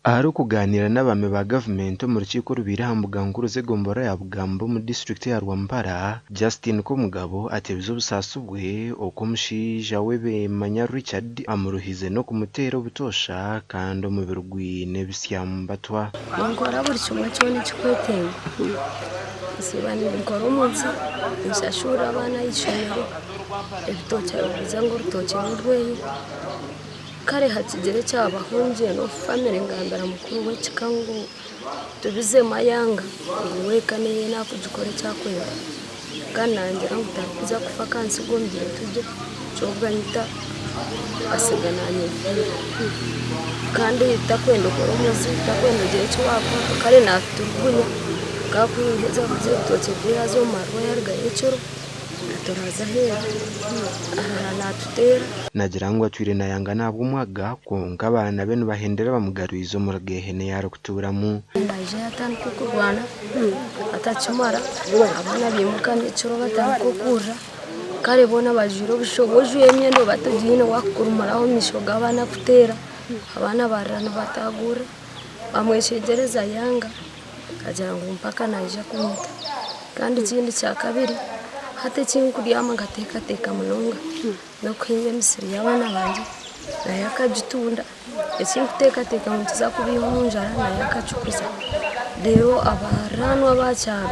Arikugaaniira n'abaami ba gavumenti omu rukiiko orubaire aha mbuga nkuru z'egomborora ya Bugamba omu disiturikiti eya Rwampara, Justine Komugabo atebize obusaasi bwe oku omushaija we Bemanya Richard amuruhize n'okumuteera obutoosha kandi omubiri gwine ebisya-mbatwa. Ninkora buri kimwe kyona ekirikwetengwa. Nsiiba ninkora omu nsi, ninshashurira abaana aha ishomero, ebitookye arikuguza ngu orutookye n'orweye. Kare hakigira ekyabaho ngyenda omu famire ngambira mukuru w'ekika ngu tubizemu ayanga ngu we eka neeye nakugikora eki akwenda kandi nangira ngu tarikuza kufa akantsiga omu bintu bye kyonka anyita asiga nanye nfiire kandi takwenda okore omuze takwenda ogire eki wakora kare naturugunya ku akuheza kuguza ebitookye byeye haza omu marwa yarugayo ekiro. Aturaaza aheeru, arara naatuteera. Naagira ngu atwire naayangana ahabw'omwaga, kwonka abaana be nibahendera bamugarwize omuri geehena ei arikutuuramu. Naija yaatandika okurwana atakimara, abaana baimuka nyekiro batandika okurira, kare boona bajwaire obusha, oba ojwaire emyenda oba togiine waakukurumuraho omu maisho g'abaana akuteera, abaana barira nibataagurira, bamweshengyereza yanga. Akagira ngu mpaka naija kunyita. Kandi ekindi kyakabiri, hati eki nkubyama nkateekateeka munonga n'okuhinga emisiri y'abaana bangye nayo akagitunda. Eki nkuteekateeka ngu nikiza kubaiha omu njara nayo akakiguza. Reero abaranwa aba kyaro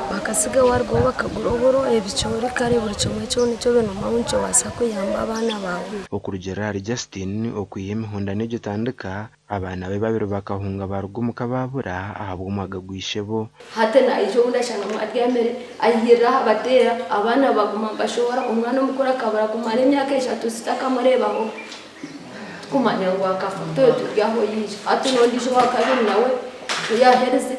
bakasigaho warugaho bakagura oburo, ebicoori kare buri kimwe kyona eki obaire noomanya ngu nikibaasa kuyamba abaana baawe. Okurugiirira ahari Justine, okwiha emihondano egyo etandika, Abaana be babiri bakahunga baaruga omuka baabura ahabw'omwaga gwa ishebo. Hati naija obundi ashanga ngu abyamire, aihirira aha bateera, abaana baguma nibashohora, omwana omukuru akabura kumara emyaka eshatu tutakamureebaho, tukumanya ngu akafa itwe turi aho yaija. Hati n'ondiijo owakabiri nawe ku yaaherize,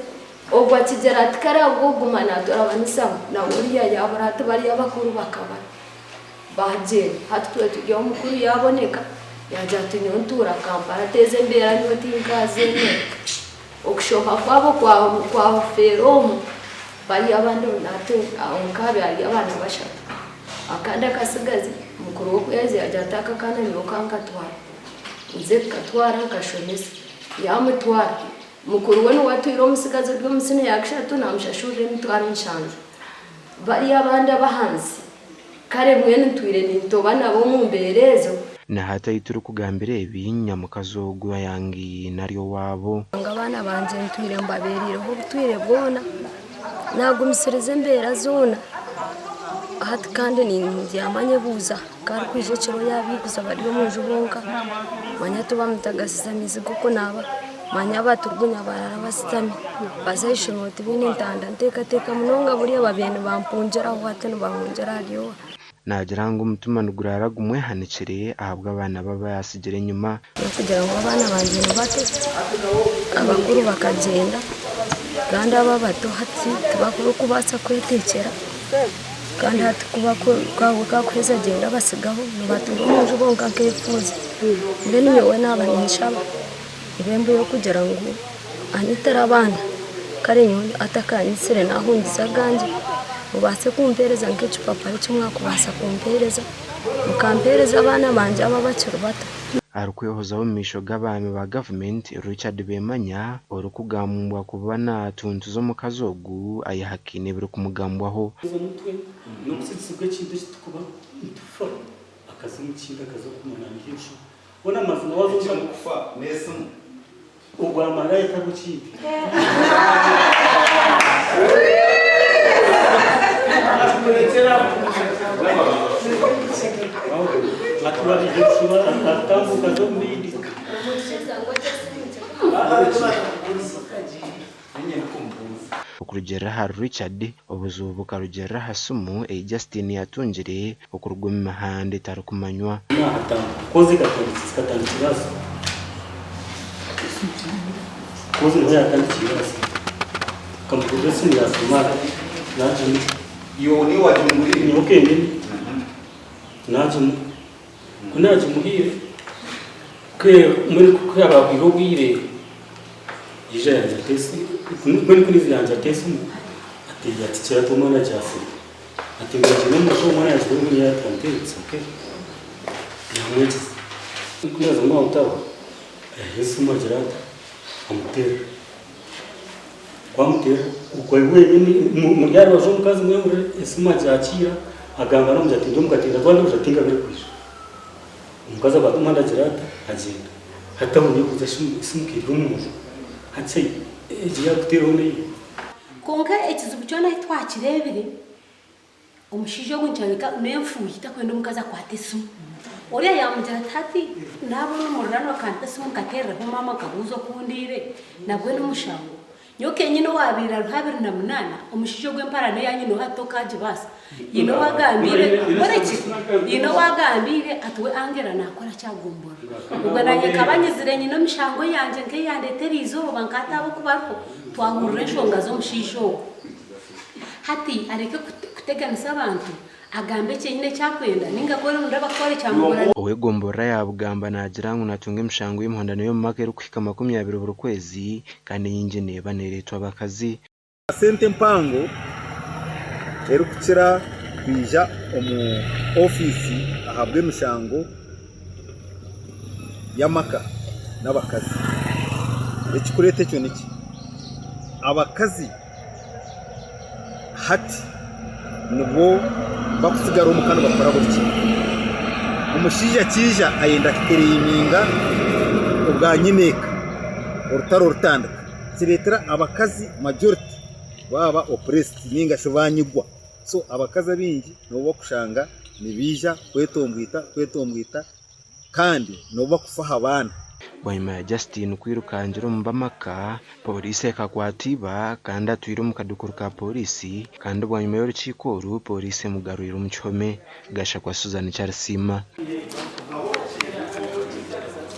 ogwo akigira ati kare ahabw'okuguma naaturaganisamu, nawe oriya yaabura hati bariya abakuru bakabura. Baagyenda. Hati twaba turi aho omukuru yaaboneka, yaagira ati nyowe ntuura Kampala hati ezi embeera nyowe tinkaazemera. Okushoha kwabo kwafeera omwe, bariya abandi hati aho nkaabaire hariyo abaana bashatu. Akandi akatsigazi, mukuru we ku yaizire yaagira ati aka akaana nyowe ka nkatware, nze kukatwara nkashomese. Yaamutwara. Mukuru we niwe atwire omutsigazi ori omu siniya ya kashatu naamushashurira emitwaro nshanju. Bariya abandi ab'ahansi. Kare mbwenu ntwire nintoba nabo omu mbeera ezo. Na hati ahi turikugambira ebi, nyamukazi ogwo ayangaine ari owaabo. Ngu abaana bangye ntwire mbabeereireho obutwire bwona, naagumisiriza embeera zoona. Hati kandi nindyama nyebuuza ku arikwija ekiro yaabaiguza bari omu nju bonka, manya tibamutagasiza maizi g'okunaaba, manya abaturugunya baraara bashutami, baza aha ishomero tibaine ntanda. Nteekateeka munonga buriya babaire nibampungiraho hati nibahungira ahari oha. Naagira ngu omutima niguraara gumwehanikire ahabw'abaana be abu yaatsigire enyima. N'okugira ngu abaana bangye ni bato, abakuru bakagyenda kandi abo abato hati tibarikubaasa kwetekyera kandi hati ku baakuheza gyenda basigaho nibatuura omu nju bonka nk'efuuzi. Mbwenu nyowe naaba ninshaba ebe y'okugira ngu anyitire abaana kare nyowe atakanyitsire naahungiza agangye mubaase kumpeereza nk'ekipapura eki mwakubaasa kumpeereza mukampeereza abaana bangye abo abakiri bato. Arikwehozaho omu maisho g'abaami ba gavumenti, Richard Bemanya, orikugambwa kuba natuntuza omukazi ogu, ayehakaine ebirikumugambwaho. Omutwe n'okusigisibwa ekintu eki turikuba nitufa akaza omu kindi akaza okumanya niho ebishuba hoona amazima waaza omu Ekirikufa n'esimu. Ogwa maraya tariho kindi. Atubabiha ebishuba atambuuka aza omu bindi. Okurugiirira ahari Richard, obuzibu bukarugiirira aha simu ei Justine yatungire okuruga omu mihanda etarikumanywa. Yaija yanjata esimu, mbwenu ku yaizire yanjata esimu, ati ati kira omwana agyasire, ati ngu agyende omu mashomo omwana yagira obu yaatandika its okay, naamwegyesa. Ku yaaza omu Ottawa, yaiha esimu agira ata, Amuteerera. Ku amuteerera, ogwo wenyini muri aha rubaju omukazi mwehurire esimu agyakiira agamba n'omugira ati ndi omu katinda twaba tingabire kwija. Omukazi akwata omuhanda agira ata? Agyenda. Hati aho neebuuza esimu ka eri omu nju, hati egi yaakuteeraho n'eiha? Kwonka ekizibu kyona ahi twakireebire, Omushaija ogu nikirabika n'enfuuhi takwenda omukazi akwate esimu. Oriya yaamugira ati hati naabona omuriranwa akampa esimu nkateereraho maama nkabuuza oku ndiire nagwe n'omushango. Nyowe kenyini owaabaire ariho 28 omushaija ogu emparana ei anyineho hati tokaagibaasa. Haine ou agambiire orekye haine ou agambiire ati we Angella naakora ki aha gomborora. Obwo naanye nkaba nyizire nyine emishango yangye nk'eyandeeta eriizooba nk'ataaba oku bariho twahurira enshonga z'omushaija ogu. Hati areke kuteganisa abantu, agambe kyenyine eki akwenda, ninga ku oriwulira abakukora ekyamugora. Ow'egomborora ya Bugamba naagira ngu natunga emishango y'emihondano y'omu maka erikuhika 20 buri kwezi kandi enyingi neeba neereetwa abakazi. Sente empango erikukira kwija omu ofiisi ahabw'emishango y'amaka n'abakazi. Ekirikureeta ekyo niki? Abakazi hati nibwo barikutsigara omuka nibakora buri kimwe. Omushaija akiija ayenda kukereyiminga obwa nyineeka, orutaro rutandika. Kireetera abakazi majority baaba oppressed ninga shi banyigwa. So abakazi abaingi nibo barikushanga nibaija kwetombwita kwetombwita kandi nibo barikufa aha baana. Bwanyima ya Justine kwirukangira omu b'amaka, Pooriisi ekakwata iba kandi atwire omu kadukuru ka pooriisi kandi bwanyima y'orukiiko oru, pooriisi emugarwire omu kihome. Gashakwa Susan Kyarisiima.